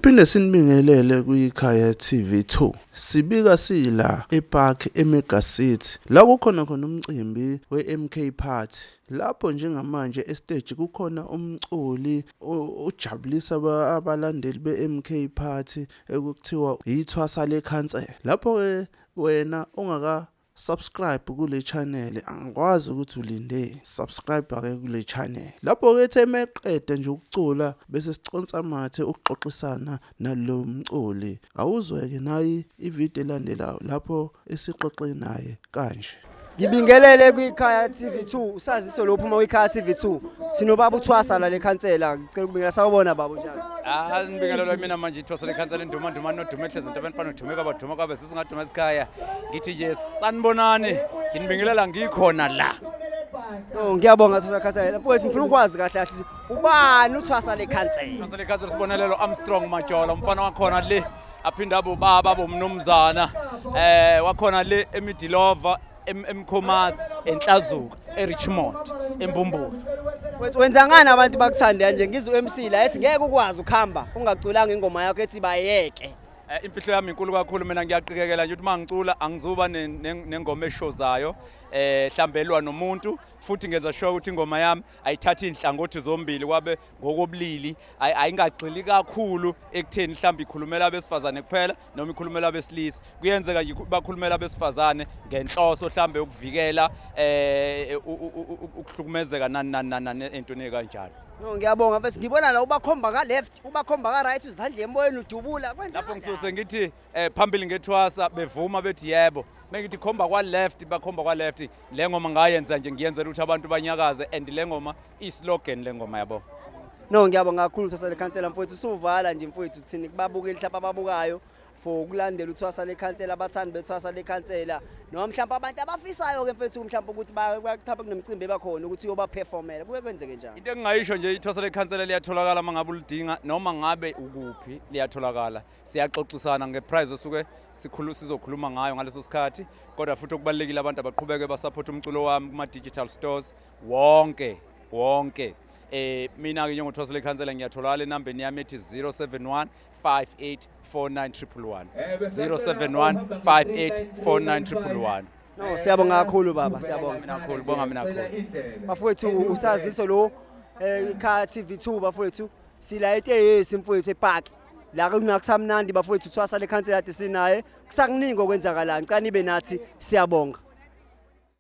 Siphinde sinibingelele kwiKhaya TV 2. Sibika sila ePark eMega City la kukhona khona umcimbi weMK Party. Lapho njengamanje estage kukhona umculi ojabulisa abalandeli beMK Party ekuthiwa yithwasa lekhansela. Lapho ke wena ongaka subscribe kule channel, angikwazi ukuthi ulinde, subscribe ke kule channel. Lapho ke ethe meqede nje ukucula bese siconsa amathe ukuxoxisana nalo mculi. Awuzweke nayi ivideo elandelayo lapho esixoxe naye kanje. Ngibingelele kwiKhaya TV2, usaziso lo phuma kwiKhaya TV2. Sinobaba uThwasa la lekhansela. Ngicela ukubingelela, sawubona baba, unjani? Ah, ngibingelelwa mina manje ithwasa lekhansela, induma nduma nodume ehlezi into abantwana udume kwabaduma kwabe sesingaduma esikhaya. Ngithi nje sanibonani, nginibingelela ngikhona la. No, ngiyabonga Thwasa lekhansela. Mfowethu, ngifuna ukwazi kahle kahle ubani uThwasa lekhansela? Thwasa lekhansela Sibonelelo Armstrong Majola, umfana wakhona le, aphinde abe ubaba bomnumzana wakhona le eMidilova, eMkhomazi, eNhlazuka, eRichmond, eMbumbulu. Wethu, wenza ngani abantu bakuthande nje? Ngizwe uMC la ethi ngeke ukwazi ukuhamba ungaculanga ingoma yakho ethi bayeke. Imfihlo yami inkulu kakhulu. Mina ngiyaqikekela nje ukuthi uma ngicula angizuba nengoma eshozayo, mhlambe elwa nomuntu, futhi ngenza sure ukuthi ingoma yami ayithathi inhlangothi zombili kwabe ngokobulili, ayingagxili kakhulu ekutheni mhlawumbe ikhulumela abesifazane kuphela noma ikhulumela abesilisa. Kuyenzeka nje bakhulumela abesifazane ngenhloso mhlawumbe yokuvikela ukuhlukumezeka, nani nani nani nani, entweni ekanjalo. No, ngiyabonga bese ngibona la ubakhomba ka left, ubakhomba ka right, uzandla emoyeni, udubula kwenza. Lapho ngisuke sengithi phambili ngethwasa, bevuma bethi yebo. Mengithi khomba kwa left, bakhomba kwa left. Le ngoma ngayenza nje, ngiyenzela ukuthi abantu banyakaze, and le ngoma i-slogan, le ngoma yabo. No, ngiyabonga kakhulu Thwasa lekhansela mfowethu. Usuvala nje mfowethu, thini kubabukeli mhlawumbe ababukayo for ukulandela uThwasa lekhansela, abathandi bethwasa lekhansela, noma mhlawumbe abantu abafisayo ke mfethu mhlawumbe ukuthi mhlawumbe kunemicimbi ebakhona ukuthi uyobaperformela, kuke kwenzeke njani? Into engingayisho nje, ithwasa lekhansela liyatholakala uma ngabe ulidinga, noma ngabe ukuphi liyatholakala. Siyaxoxisana ngeprice osuke sikhulu sizokhuluma ngayo ngaleso sikhathi, kodwa futhi okubalulekile, abantu abaqhubeke basupport umculo wami kuma-digital stores wonke wonke. Mina-ke njengothwasa lekhansela ngiyatholakala enambeni yami ethi 071 5849 111, 071 5849 111. No, siyabonga kakhulu baba, siyabonga. Mina kakhulu, bonga mina kakhulu. Bafowethu, usaziso lo iKhaya TV2 bafowethu, sila eteyesi mfowethu epark la kunakusamnandi bafowethu. Thwasa lekhansela kade sinaye, kusakuningi okwenzakalayo, ngicela nibe nathi, siyabonga.